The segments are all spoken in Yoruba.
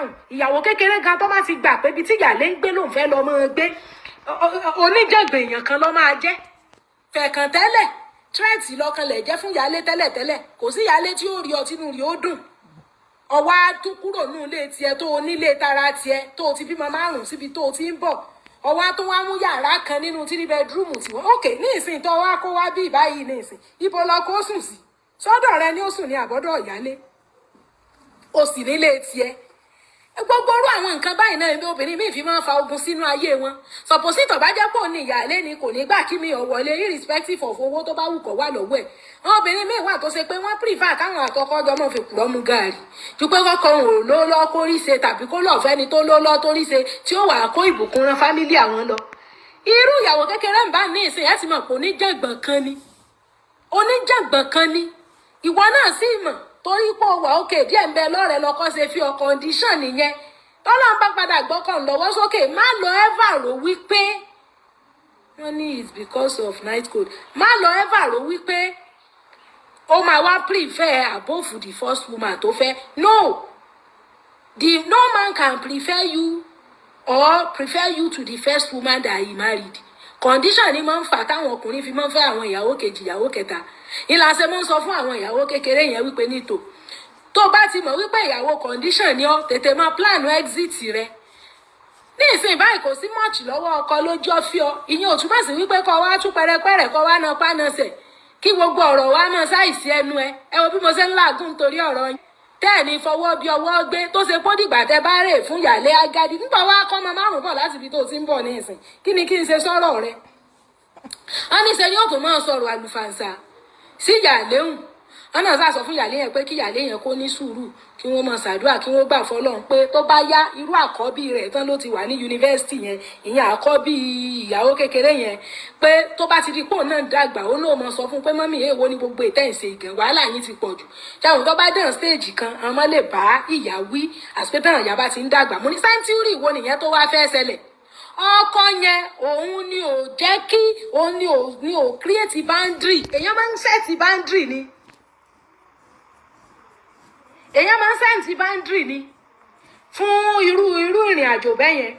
Down. Ìyàwó kékeré gan tó bá ti gbà pé ibi tí ìyáálé ń gbé lòun fẹ́ lọ máa gbé, oníjàngbọ̀n èèyàn kan ló máa jẹ́. Fẹ̀kàn tẹ́lẹ̀, threat lọ́kànlẹ̀ jẹ́ fún ìyáálé tẹ́lẹ̀tẹ́lẹ̀. Kò sí ìyáálé tí ó rí ọ tínú rí ó dùn. Ọwọ́ á tún kúrò ní ilé tiẹ̀ tó o nílé tara tiẹ̀ tó o ti bímọ márùn-ún síbi tó o ti ń bọ̀. Ọwọ́ á tún wá mú yàrá kan nínú three bedroom tí wọ́n òkè ní ìsìn tó wá kó wá bí báyìí. Ní ìsìn, ibo lọ kó sùn sí? Sọ́dọ̀ rẹ ni ó sùn ní àbọ́dọ̀ ìyáálé? O sì nílé tiẹ̀. Gbogbo orú àwọn nǹkan báyìí náà ní obìnrin míì fi máa ń fa ogun sínú ayé wọn. Suppose tó bá jẹ́ pé òun ní ìyáálé ni, kò ní gbà kí mi ò wọlé, irrespective of owó tó bá wù kó wà lọ́wọ́ ẹ̀. Àwọn obìnrin míì wà tó ṣe pé wọ́n prefer káwọn àtọkọ jọ mọ́ fi kùrọ́ mu gààrí ju pé kọ́kọ́ òun ò ló lọ́ kó rí ṣe, tàbí kó lọ́ọ̀ fẹ́ni tó ló lọ́ tó rí ṣe tí ó wà kó ìbùkún ran family àwọn lọ. Irú ìyàwó kékeré ń bá ní ìsìn, ẹ̀ ti mọ̀ pé oníjàngbọ̀n kan ni, oníjàngbọ̀n kan ni. Ìwọ náà sì mọ̀ torí pé ó wà òkè díẹ̀ ń bẹ lọ́rẹ̀ẹ́ lọ́kọ́ ṣe fi ọ condition nìyẹn. Tọ́lá ń bá padà gbọ́kàn lọ́wọ́ sókè, má lọ ever rò wípé wọ́n ní it's because of night code. Má lọ ever rò wípé ó máa wá prefer above the first woman tó fẹ́. No, the no man can prefer you or prefer you to the first woman that he married. Condition ni máa ń fà táwọn ọkùnrin fi máa ń fẹ́ àwọn ìyàwó kejì, ìyàwó kẹta. Ìlàsẹ̀ máa ń sọ fún àwọn ìyàwó kékeré yẹn wípé nítò tó bá ti mọ̀ wípé ìyàwó condition ni ọ́, tètè máa plan exit rẹ. Ní ìsìn báyìí, kò sí much lọ́wọ́ ọkọ lójú ọ́fíọ́. Ìyẹn ò túmọ̀ sí wípé kọ́ wá tú pẹrẹpẹrẹ, kọ́ wá na pánasẹ̀, kí gbogbo ọ̀rọ̀ wa máa ṣàìsí ẹnu ẹ. Ẹ wo bí mo ṣe ń làágùn torí ọ̀rọ̀ yín tẹ́ẹ̀ ní fọwọ́ bí ọwọ́ gbé tó ṣe pọ́ dìgbà tẹ bá rè fún ìyàlẹ́ agadi nígbà wá kọ́ ọmọ márùn bọ̀ láti ibi tó ti ń bọ̀ ní ìsìn. Kí ni kí n ṣe sọ́rọ̀ rẹ? Wọ́n ní ṣe ni ó tún máa sọ̀rọ̀ àlùfàǹsà sí ìyàlẹ́ hùn. Wọ́n náà sá sọ fún ìyàlẹ́ yẹn pé kí ìyàlẹ́ yẹn kó ní sùúrù, kí wọ́n máa ṣàdúrà, kí wọ́n gbà fọlọ́run pé tó bá yá, irú àkọ́bí rẹ̀ tán ló ti wà ní yunifásitì yẹn, ìyẹn àkọ́bí ìyàwó kékeré yẹn, pé tó bá ti di pò náà dàgbà, ó náà mọ sọ fún pé, "Mummy, èèwo ni gbogbo ìtẹ̀sẹ̀ ìgàn? Wàhálà yín ti pọ̀ jù." Ṣáwọn tó bá dàn stage kan, àwọn ọmọ lè bá ìyá wí àti pé táwọn ìyá bá ti ń dàgbà. Mo ní century wo nìyẹn tó wá fẹ́ ṣẹlẹ̀? Ọkọ yẹn, òun ni ò jẹ́ kí òun ni ò create boundary. Èèyàn máa ń set boundary ni, èèyàn máa ń set boundary ni fún irú ìrìn àjò bẹ́ẹ̀ yẹn.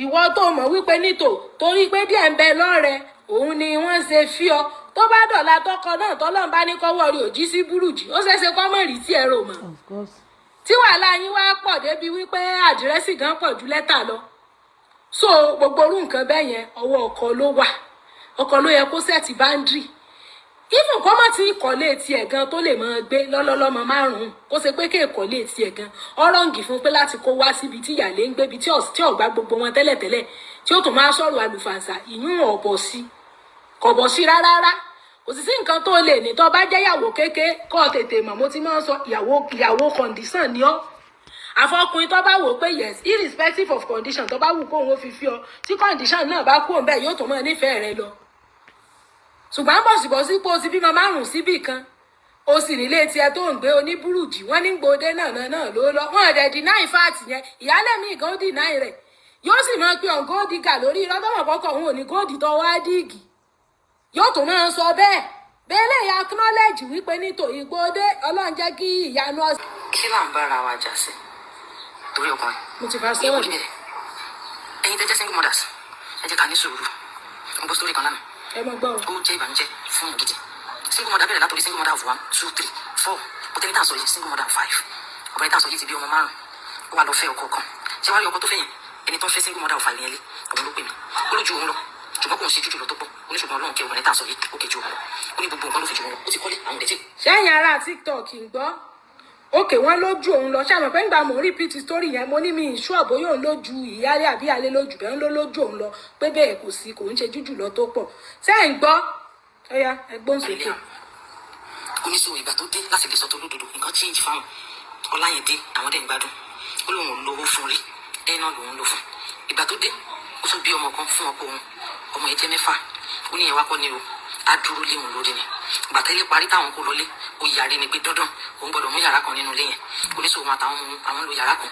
Ìwọ tó mọ̀ wípé nítò torí pé díẹ̀ ń bẹ lọ́rẹ̀ òun ni wọ́n ṣe fí ọ, tó bá dọ̀la, tọkọ náà tọ́lọ́n bá ní kọ́wọ́ rí òjí sí búrùjì, ó ṣeéṣe kọ́ mọ̀ rí tí ẹ rò mọ́. Of course. Tí wàhálà yín wá pọ̀ débi wípé àdírẹ́sì gan pọ̀ ju lẹ́tà lọ. So gbogbo orú nǹkan bẹ́ẹ̀ yẹn, ọwọ́ ọkọ ló wà. Ọkọ ló yẹ kó set boundary, even kó má ti kọ́lé tiẹ̀ gan tó lè máa gbé lọ́lọ́lọ́mọ márùn-ún, kó ṣe pé kéèkọ́lé tiẹ̀ gan ọ̀rọ̀ǹgì fún pé láti kó wá síbi tí ìyàlé ń gbé, ibi tí ọ̀gbá gbogbo wọn tẹ́lẹ̀tẹ́lẹ̀, tí ó tún máa sọ̀rọ̀ àlùfàǹsà. Ìyún ọ̀bọ̀ sí kò bọ̀ sí rárá. Kò sì sí nǹkan tó lè ní tó bá jẹ́ ìyàwó kéke kọ́ tètè mọ̀. Mo ti máa ń sọ, ìyàwó condition ni ọ́. Àfọkùnrin tó bá wò pé yes, irrespective of condition tó bá wù kóun ó fi fi ọ, tí condition náà bá kú òun bẹ́ẹ̀, yóò tún máa nífẹ̀ẹ́ rẹ lọ. Ṣùgbọ́n bọ̀sibọ̀sí pé o ti bímọ márùn-ún síbì kan, o sì nílé tiẹ̀ tó ń gbé, oníbúrújì wọ́n ní gbòde náà náà náà ló lọ. Wọ́n dẹ̀ deny fact yẹn. Ìyálẹ̀ mi gan ó deny rẹ̀, yóò sì máa pe ọ̀n gold digger lórí irọ́ tó mọ̀ kọ́kọ́ òun ò ní gold tó wá dig. Yóò tún máa sọ bẹ́ẹ̀ bẹ́ẹ̀ lè acknowledge wípé nítòí gbòde. Ọlọ́run jẹ́ kí ìyanu ọ̀sẹ̀. Kí là ń bára wa jà sí torí ọkùnrin? Mo ti fa Ìwọ sọ́wọ́. rí bẹ́ẹ̀. Ẹ̀yin tẹ́ jẹ́ single mothers, ẹ jẹ́ ká ní sùúrù. Mo gbọ́ story kan lánàá. Ẹ mọ gbọ́ o. Ó jẹ́ ìbànújẹ́ fún yàn gidi. Single mother bẹ̀rẹ̀ látòrí single mother of one, two, three, four. Bọ́tẹ́ni tá à ń sọ yìí, single mother of five. Obìnrin tá à ń sọ yìí ti bí ọmọ márùn. Ó wà lọ fẹ́ ọkọ kan. Ṣé wàá rí ọkọ tó fẹ́ yẹn, ẹni tó ń fẹ́ single mother of five yẹn lé, òun ló pè mí. Ó lójú òun lọ, ṣùgbọ́n kò ń ṣe jújù lọ tó pọ̀. Ó ní ṣùgbọ́n Ọlọ́run kẹ́ obìnrin tá à ń sọ yìí, ó kẹ́ ju òun lọ. Ó ní gbogbo nǹkan ló fi jù òun lọ. Ó ti kọ́lé, àwọn òde tí Sẹ́yìn ará TikTok ń gbọ́ òkè, wọn lójú òun lọ. Ṣàmọ̀ pé ńgbà mò ń repeat story yẹn, mo ní mi ìṣú àbóyá òun lójú ìyálé àbí ìyálé lójú bẹ́ẹ̀ ń ló lójú òun lọ, pé bẹ́ẹ̀ kò sí, kò ń ṣe jújù lọ tó pọ̀. Sẹ́yìn gbọ́? Ọ̀ya, ẹgbọ́n sókè. Ó ní sọ ìgbà tó dé láti lè sọ tó lódodo, nǹkan change fáwọn. Ọlá yẹn dé, àwọn dẹ̀ ń gbádùn. Ó lóun ò lówó fún rí, ẹ náà lòun lò fún. Ìgbà tó dé, ó tún bí ọmọ kan fún ọkọ òun. Ọmọ yẹn jẹ́ mẹ́fà. Ó ní ìyẹn wá kọ́ ni o, á dúró lé òun lórí ni. Ìgbà tẹ́lẹ̀ parí táwọn kó lọlé, ó yarí ni pé dandan, òun gbọ́dọ̀ mú yàrá kan nínú ilé yẹn. Oníṣòwò àtàwọn ọmọ àwọn ń lo yàrá kan,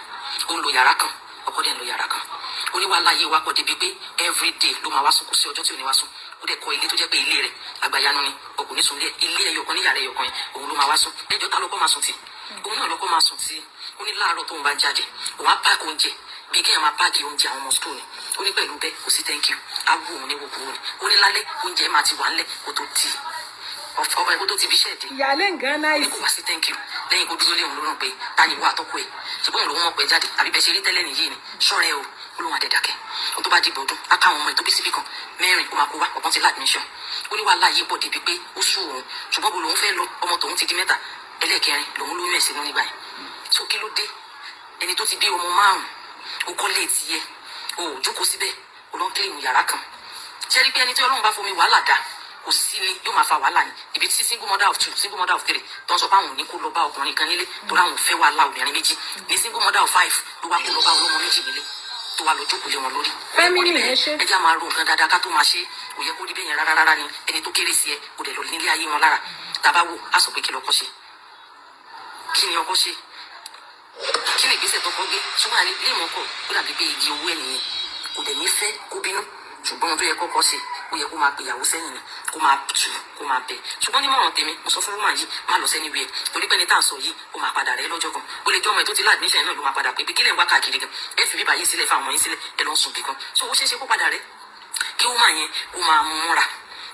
ó ń lo yàrá kan, ọkọ dẹ̀ ń lo yàrá kan. Ó ní wàhálà yìí wá pọ̀ débi pé everyday ló máa wá sùn. Kò sí ọjọ́ tí ò ní wá sùn. Ó dẹ̀ kọ́ ilé tó jẹ́ pé ilé rẹ̀ àgbàyanu ni. Ọkùnrin sùn ilé ẹyọ kan ní yàrá ẹyọ kan yẹn, òun ló máa wá sùn. Ẹjọ́, ta ló kọ́ máa sùn tì? Òun náà ló kọ́ máa sùn tì. Ó ní láàárọ̀ tóun bá ń jáde, òun á pack oúnjẹ bíi kéèyàn máa pack oúnjẹ àwọn ọmọ school ni. Ó ní pẹ̀lú bẹ́ẹ̀, kò sí thank you, á wù òun ní wòkúrò ni. Ó ní lálẹ́, oúnjẹ máa ti wà ńlẹ̀ kó tó ti ọ̀fọ̀ ẹ̀, kó tó ti fi iṣẹ́ dé. Ìyáálé nǹkan. Ó ní Nice. kò wá sí thank you lẹ́yìn kó dúró léwu lórùn pé ta ni ìwọ àtọ́kọ ẹ̀, ṣùgbọ́n òun lòún mọ̀ pé jáde àbí bẹ́ẹ̀ ṣe rí tẹ́lẹ̀ nìyí ni ṣọ́rẹ́ o. Ó lóun àdẹ̀dàkẹ́. Ó tó bá dìbò ọdún, á káwọn ọmọ ẹ̀ tó bí síbì kan mẹ́rin, ó máa kó wá ọ̀kan ti l'admission. Ó ní wàhálà yìí pọ̀ débi pé ó sú òun, ṣùgbọ́n bó lòun fẹ́ lọ, ọmọ tòun ti di mẹ́ta, ẹlẹ́ẹ̀kẹrin lòun lóyún ẹ̀ sínú nígbà yẹn. So kí ló dé? Ẹni tó ti bí ọmọ márùn, ó kọ́lé tiẹ̀, ó jókòó síbẹ̀, ó lọ ń claim yàrá kan. Ṣé rí pé ẹni tí Ọlọ́run bá fomi wàhálà dá, kò sí ni yóò máa fa wàhálà ni. Ibi tí single mother of two, single mother of three tó ń sọ pé àwọn ò ní kó lọ bá ọkùnrin kan nílé torí àwọn ò fẹ́ wàhálà obìnrin méjì, ní single mother of five ló wá kó lọ bá ọlọ́mọ méjì nílé, tó wá lọ jókòó lé wọn lórí. Fẹ́mi nìyẹn ṣe. Ẹ jẹ́ máa ro nǹkan dáadáa ká tó máa ṣe. Kò yẹ kó rí bẹ́ẹ̀ yẹn rárá rárá ni. Ẹni tó kéré sí ẹ, kò dẹ̀ lọ nílé ayé wọn lára. Tàbá wò á sọ pé kí lọkọ ṣe, kí ni ọkọ ṣe, kí ni ìgbésẹ̀ tọkọ gbé? Ṣùgbọ́n àlè blame ọkọ. Ó dàbí pé igi owó ẹ̀ nìyẹn, kò dẹ̀ ní fẹ́ kó bínú. Ṣùgbọ́n ohun tó yẹ kọ́kọ́ ṣe, ó yẹ kó máa pèyàwó sẹ́yìn ni, kó máa tù, kó máa bẹ̀. Ṣùgbọ́n nímọ̀ràn tèmi, mo sọ fún woman yìí, má lọ sẹ́ni wíẹ̀, torí pé ní tá à ń sọ yìí, ó máa padà rẹ̀ lọ́jọ́ kan. Ó lè jẹ́ ọmọ ẹ̀ tó ti l'admission náà ló máa padà pé bí kílẹ̀ ń wá káàkiri gan. Ẹ fi bíbá yìí sílẹ̀, fáwọn ọmọ yín sílẹ̀, ẹ lọ sùn bì kan. So ó ṣeé ṣe kó padà rẹ̀. Kí woman yẹn kó máa múra,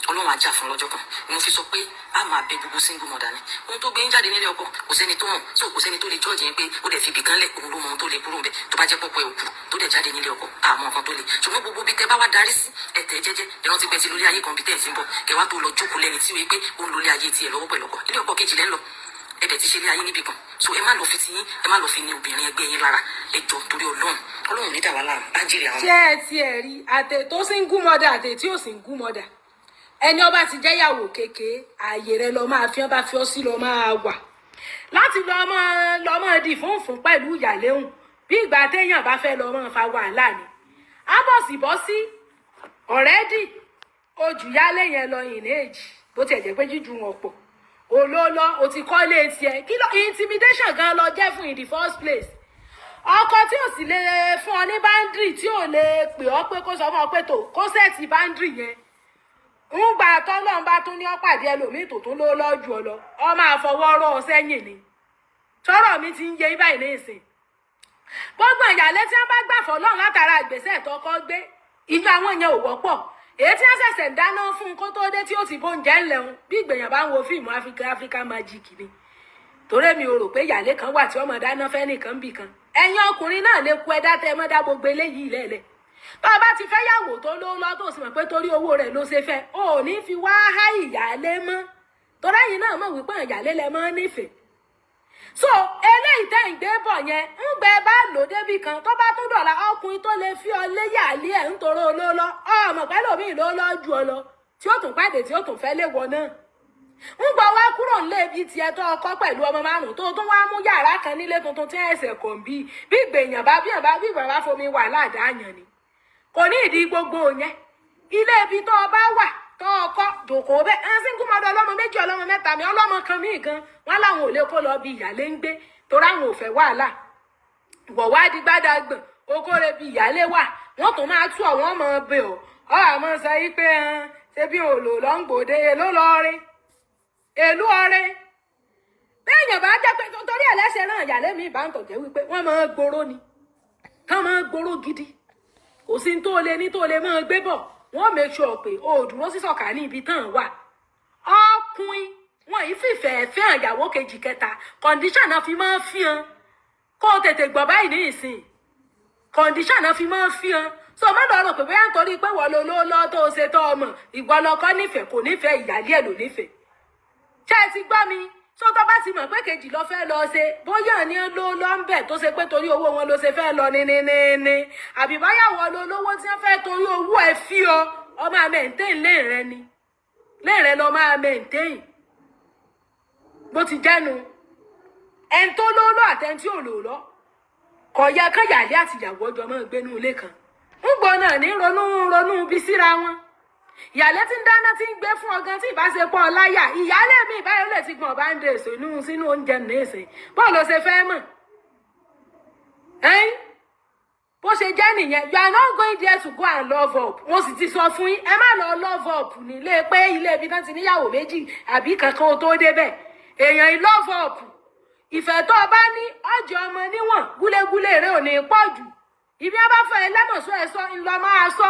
Ọlọ́run ajá fún lọ́jọ́ kan. Ni mo fi sọ pé a máa bẹ gbogbo single mother ni ohun tó gbé ń jáde nílé ọkọ, kò sẹ́ni tó mọ̀. So kò sẹ́ni tó lè jọ́ọ̀jì yẹn pé ó dẹ̀ fi ibì kan lẹ̀. Òun ló mọ ohun tó lè kúrò ńbẹ̀. Tó bá jẹ́ pọ́pọ́ ẹ̀ òkú tó dẹ̀ jáde nílé ọkọ, àmọ́ nǹkan tó lè. Ṣùgbọ́n gbogbo bí tẹ́ bá wá darí sí, ẹ̀tẹ̀ jẹ́jẹ́. Ẹ rántí pé ti lórí ayé kan bí tẹ́ ẹ̀ ti ń bọ̀, kẹ́ wá tó lọ jókòó lẹ́ni tí ó yẹ pé ó ń lórí ayé tiẹ̀ lọ́wọ́ pẹ̀lú ọkọ. Ilé ọkọ kejì lẹ́ ń lọ, ẹ dẹ̀ ti ṣe ilé ayé níbì kan. So ẹ má lọ fi tiyín, ẹ má lọ fi ní obìnrin ẹgbẹ́ yín lára. Ẹ jọ, torí Ọlọ́run, Ọlọ́run ní dà wá láàmú, á jèrè àwọn. Ṣé ẹ tiẹ̀ rí àtẹ tó single mother, àtẹ tí ò single mother, ẹni ọba ti jẹ́yàwó kékeré, ààyè rẹ lọ máa fi ọ́n bá fi ọ́ sí lọ máa wà láti lọ mọ́ di fúnfún pẹ̀lú ìyàléhùn. Bí ìgbà téèyàn bá fẹ́ lọ mọ́ fa wàhálà ni á bọ̀ sí already ojú yálé yẹn lọ in age, bó tiẹ̀ jẹ́ pé jíju wọn pọ̀ olóòlọ́, o ti kọ́lé tiẹ̀. Kí ló intimidation gan lọ jẹ́ fún in the first place? Ọkọ tí ò sì lè fún ọ ní boundary, tí ò lè pè ọ́ pé kó sọ fún ọ pé tó kó set boundary yẹn, ń gbà tọ́lọ́run bá tún ní ọ́pàdé ẹlòmíì tó tún ló lọ́jù ọ lọ, ọ máa fọwọ́ rọ́ ọ sẹ́yìn ni. Tọ́rọ̀ mi ti ń yé báyìí ní ìsìn. Gbogbo ìyàlẹ́ tí wọ́n bá gbà fọlọ́run látara ìgbésẹ̀ tọkọ gbé, ìlú àwọn yẹn ò wọ́pọ̀. Èyí tí wọ́n ṣẹ̀ṣẹ̀ ń dáná fún un kó tó dé, tí ó ti bóúnjẹ ńlẹ̀ ń bí ìgbèyàn bá ń wo fíìmù Africa Africa Magic ni. Torí mi ò rò pé ìyàlẹ́ kan wà tí ọmọ dáná fẹ́ nìkan bì kan. Ẹ̀yin ọkùnrin náà lè ku ẹ̀dá tẹ́ ẹ mọ́ dá gbogbo eléyìí lẹ́lẹ̀. Tó o bá ti fẹ́ yàwó tó lówó lọ́, tó sì mọ̀ pé torí owó rẹ̀ ló ṣe fẹ́, o ò ní fi wá há ìyáálé mọ́, torí ẹ̀yin náà mọ̀ wípé ìyáálé lẹ mọ́ nífẹ̀ẹ́. So eléyìí tẹ́ ń gbé bọ̀ yẹn, ń gbẹ bá lò débì kan, tó bá tún dọ̀la, ọkùnrin tó lè fi ọ léyàlé ẹ̀ ń toró olólọ́, ọmọ pẹ́lú mi ló lọ́ ju ọ lọ, tí ó tún pàdé, tí ó tún fẹ́ lé wọ náà, ń gbọ́ wá kúrò nílé ibi tiẹ̀ tó ọkọ pẹ̀lú ọmọ márùn, tó tún wá mú yàrá kan nílé tuntun tí ẹsẹ̀ kò ń bí bí ìgbèyàn bá bí bá bí bàbá fomi wà ládàá yàn ni. Kò ní ìdí gbogbo yẹn. Ilé ibi tó o bá wà tó ọkọ dòkó bẹ́ẹ̀, ẹ̀ ń single mother ọlọ́mọ méjì, ọlọ́mọ mẹ́ta mi, ọlọ́mọ kan míì gan wọn láwọn ò lè kó lọ bí ìyálé ń gbé torí àwọn ò fẹ́ wàhálà. Wọ̀ wá di gbádàgbọ̀n okòrè bí ìyálé wà, wọ́n tún máa tú àwọn ọmọ ọbẹ̀ ọ̀ ọ́ àmọ́ sọ yí pé ṣé bí òòlò lọ́ngbòde èló lọ́ọ́rẹ́ èlú ọrẹ béèyàn bá jẹ́ pé torí ẹlẹ́sẹ̀ náà, ìyálé mi ìbá ń tọ̀jẹ́ wípé wọ́n máa gbòòrò ni, kán máa gbòòrò gidi. Kò sí tó lè ní tó lè máa gbé bọ̀, wọ́n make sure pé o ò dúró sí sọ̀kà ní ibi tán wà. Ọkùnrin wọn yìí fìfẹ́ fẹ́hàn ìyàwó kejì kẹta, condition náà fi máa ń fi hàn. Kó o tètè gbọ́ báyìí ní ìsìn, condition náà fi máa ń fi hàn. So má lọ rò pé bóyá nítorí pé wọ́n lo ló lọ́ tó o ṣe tó ọmọ ìwọ lọkọ nífẹ̀ẹ́, kò nífẹ̀ẹ́, ìyálé ẹ̀ ló nífẹ̀ẹ́. Ṣé ẹ ti gbọ́ mi? So tó bá ti mọ̀ pé kejì lọ fẹ́ lọ ṣe, bóyá ní ló lọ ń bẹ̀ tó ṣe pé torí owó wọn ló ṣe fẹ́ lọ ní ní ní ní, àbí báyà wọ́n lo lówó tí wọ́n fẹ́ torí owó ẹ̀ fi ọ, ọ máa maintain lé rẹ ni, lé rẹ lọ máa maintain. Bó ti jẹ́nu, ẹni tó ló lọ àtẹni tí ò lò lọ, kò yẹ kán yàlé àtìyàwó ọjọ́ máa gbénú ilé kan. Ń gbọ́ náà ní ronú ronú bí síra wọn. Ìyálé tí ń dáná, tí ń gbé fún ọgán, tí ìbáṣepọ̀ ọláyà ìyálé mi ìbáyọ̀ lè ti gbọ̀n bá ń de èso inú sínú oúnjẹ nìyẹn. Bọ́ọ̀ ló ṣe fẹ́ mọ̀ ẹ́n, bó ṣe jẹ́ nìyẹn. You are not going there to go and love up. Mo sì ti sọ fún yín, ẹ má lọ love up nílé pé ilé ibi tán ti níyàwó méjì àbí kankan ó tó débẹ̀. Èèyàn love up. Ìfẹ́ tó o bá ní ọjọ́ ọmọ níwọ̀n, gúlégúlé rẹ ò ní pọ̀ jù. Ibi wọn bá fọ ẹ lẹ́mọ̀ọ́sọ ẹ sọ ńlọ máa sọ.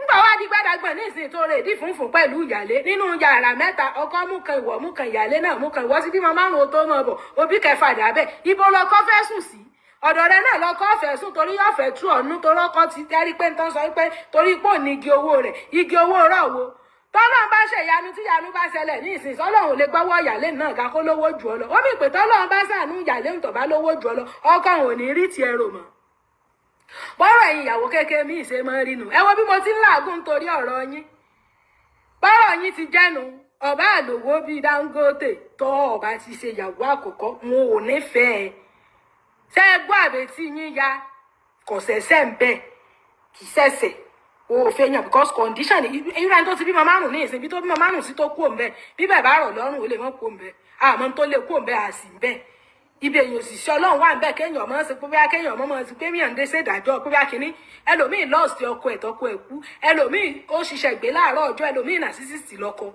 Ńgbà wá di gbàdàgbọ̀n ní ìsìn tó rè dí fúnfún pẹ̀lú ìyàlé nínú yàrá mẹ́ta, ọkọ mú kan, ìwọ mú kan, ìyàlé náà mú kan, ìwọ sí bímọ márùn-ún tó mọ̀ bọ̀, òbí kẹfà dàbẹ̀. Ibo lọkọ fẹ́ sùn sí? Ọ̀dọ̀ rẹ náà lọkọ fẹ́ sùn, torí yóò fẹ́ tú ọ̀nù, torí ọkọ ti tẹ́rí pé ń tán sọ pé torí pò ní igi owó rẹ̀, igi owó rọ̀ wo. Tọ́lọ́run bá ṣe ìyanu, tí ìyanu bá ṣẹlẹ̀ ní ìsìn, sọ́lọ́run ò lè gbọ́wọ́ ìyàlé náà ga kó lówó jù ọ lọ? Ó mì pé tọ́lọ́run bá ṣàánú ìyàlé ń tọ̀ bá lówó jù ọ lọ, ọkọ òun ò ní rí tiẹ̀ rò mọ́. Bọ́rọ̀ ẹ̀yin ìyàwó kékeré mi ṣe máa ń rí nu. Ẹ wo bí mo ti ń làágùn torí ọ̀rọ̀ yín. Bọ́rọ̀ yín ti jẹ́nu. Ọba àlòwò bíi Dangote tó ọba ti ṣe ìyàwó àkọ́kọ́, wọn ò nífẹ̀ẹ́. Ṣé ẹ gbọ́ àbètí yín ya? Kò ṣẹ̀ṣẹ̀ ń bẹ̀, kì í ṣẹ̀ṣẹ̀ o ò fẹ́ yàn, because condition irú ẹni tó ti bímọ márùn ní ìsìn, bí tó bímọ márùn sí tó kú òun bẹ́ẹ̀, bí bẹ́ẹ̀ bá rọ̀ lọ́rùn, ó lè mọ́ kú òun bẹ́ẹ̀. Àmọ́ tó lè kú òun bẹ́ẹ̀ à sì ń bẹ́ẹ̀. Ibi èèyàn òṣìṣẹ́ Ọlọ́run wà ń bẹ́ẹ̀, kéèyàn mọ́ sí pé bóyá kéèyàn mọ́ mọ́ sí pé míyàn ń dé ṣèdájọ́ pé bóyá kínní. Ẹlòmíì lost ọkọ ẹ̀, tọkọ ẹ̀ kú. Ẹlòmíì ó ṣiṣẹ́ gbé láàárọ̀ ọjọ́, ẹlòmíì narcissist lọ́kọ.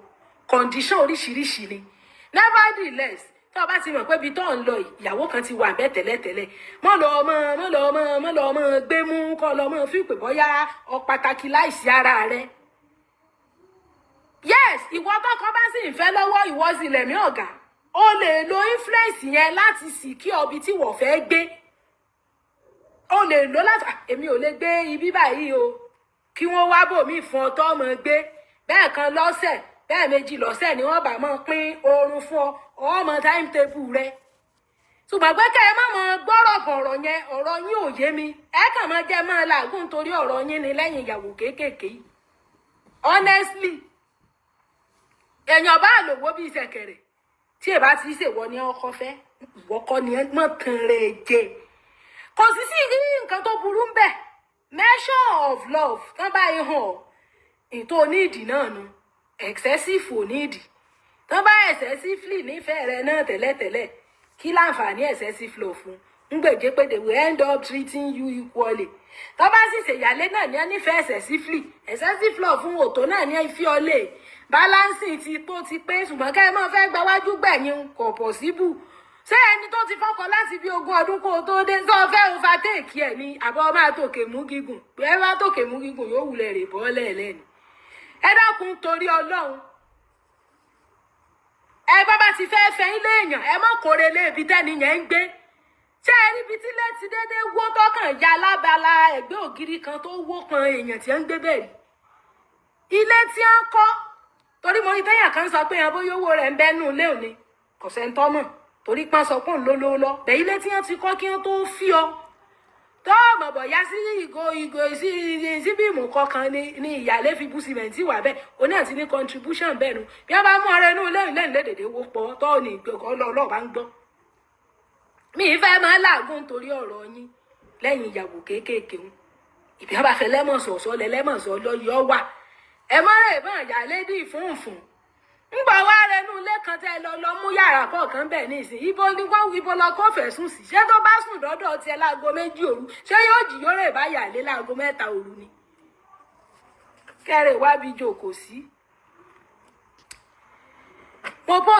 Condition oríṣiríṣi ni. Nevertheless, tó o bá ti mọ̀ pé ibi tó ń lọ yìí, ìyàwó kan ti wà bẹ́ẹ̀ tẹ́lẹ̀tẹ́lẹ̀, mọ́ lọ mọ́ mọ́ lọ mọ́ mọ́ lọ mọ́ gbé mú kọ́ lọ mọ́ fi pè bọ́yá ọ pàtàkì láìsí ara rẹ. Yes, ìwọ tọkọ bá sì ń fẹ́ lọ́wọ́, ìwọ sì lẹ̀mí ọ̀gá, o lè lo influence yẹn láti sì kí ọbi tí wọ́n fẹ́ gbé. O lè lo láti, "Ah, èmi ò lè gbé ibi báyìí o," kí wọ́n wá bò mí fún ọ tó mọ̀ gbé bẹ́ẹ̀ kan lọ́sẹ̀, bẹ́ẹ̀ méjì lọ́sẹ̀ ni wọ́n bá máa pín oorun fún ọ, ọmọ timetable rẹ. Ṣùgbọ́n pé kẹ́ ẹ má mọ gbọ́rọ̀ kọ̀rọ̀ yẹn, ọ̀rọ̀ yín ò yé mi. Ẹ kàn máa jẹ́ máa làágùn torí ọ̀rọ̀ yín ni lẹ́yìn ìyàwó kéékèèké yìí. Honestly, èèyàn bá lòwó bíi ṣẹ̀kẹ̀rẹ̀, tí ẹ bá ti ṣèwọ ní ọkọ fẹ́, ìwọ kọ́ ni mọ̀ tán rẹ̀ jẹ. Kò sí sí nǹkan tó burú ń bẹ̀. Measure of love tán báyìí hàn ọ́, ètò oníìdì náà nu, excessive oníìdì tán bá excessively nífẹ̀ẹ́ rẹ náà tẹ́lẹ̀tẹ́lẹ̀, kí láǹfààní excessive love fún ń gbèjé pé they will end up treating you equally. Tó bá sì ṣèyálé náà ní ẹ nífẹ̀ẹ́ excessively, excessive love fún òtó náà ní ẹ fi ọ lè balancing ti tó ti pé. Ṣùgbọ́n kẹ́ ẹ máa fẹ́ gba wájú gbẹ̀yìn, kò possible. Ṣé ẹni tó ti fọ́kọ láti bí 20 ọdún kó o tó dé, sọ fẹ́ overtake ẹ̀ ní àbọ̀ máa tòkè mú gígùn? Bí ẹ bá tòkè mú gígùn, yóò wulẹ̀ rè bọ́ lẹ́ẹ̀lẹ́ni. Ẹ dákun, torí Ọlọ́run, ẹ bá bá ti fẹ́ fẹ́ ilé èèyàn, ẹ mọ̀ kóre lé ibi tẹ́ni yẹn ń gbé. Ṣé ẹ ríbi tí ilé ti dédé wó tọkàn ya lábala ẹ̀gbẹ́ ògiri kan tó wó kan èèyàn tí ń gbé bẹ́ẹ̀ rí? Ilé tí ń kọ́, torí mo rí téèyàn kan sọ pé bóyá owó rẹ̀ ń bẹ́nu ilé òní, kò sẹ́ńtọ́ mọ̀, torí pọ́n sọ pé òun ló lówó lọ bẹ́ẹ̀. Ilé tí wọ́n ti kọ́ kí wọ́n tó fi ọ tó mọ̀ bọ̀ yá sí ìgò ìgò sí síbí ìmù kọkàn ní ìyàlé fi bú sìmẹ̀ntì wà bẹ́ẹ̀, oní àti ní contribution bẹ́ẹ̀ nu. Bí wọ́n bá mú ọrẹ inú ilé ìlé ìlédèdè wó pọ̀ tó ní ìgbẹ́kọ̀ ọlọ́ọ̀ bá ń gbọ́. Mi ì fẹ́ máa làágùn torí ọ̀rọ̀ yín lẹ́yìn ìyàwó kéékèèké ń ìbí wọn bá fẹ́ lẹ́mọ̀sọ̀ọ̀sọ̀ lẹ́lẹ́mọ̀sọ̀ lọ́yọ̀ wà. Ẹ mọ́ rẹ̀ bọ́n ìyálédì fúnfún ńgbà wá rẹnu ilé kan tẹ́ lọ lọ mú yàrá kọ̀ọ̀kan bẹ̀ ní ìsìn. Ibo ni wọ́n, ibo lọ kó fẹ́ sùn sí? Ṣé tó bá sùn dọ́dọ̀ tiẹ̀ láago 2 òru, ṣé yóò jí yóò rè bá yàlé láago 3 òru ni? Kẹrẹ wábi jòkó sí. Mo bọ́.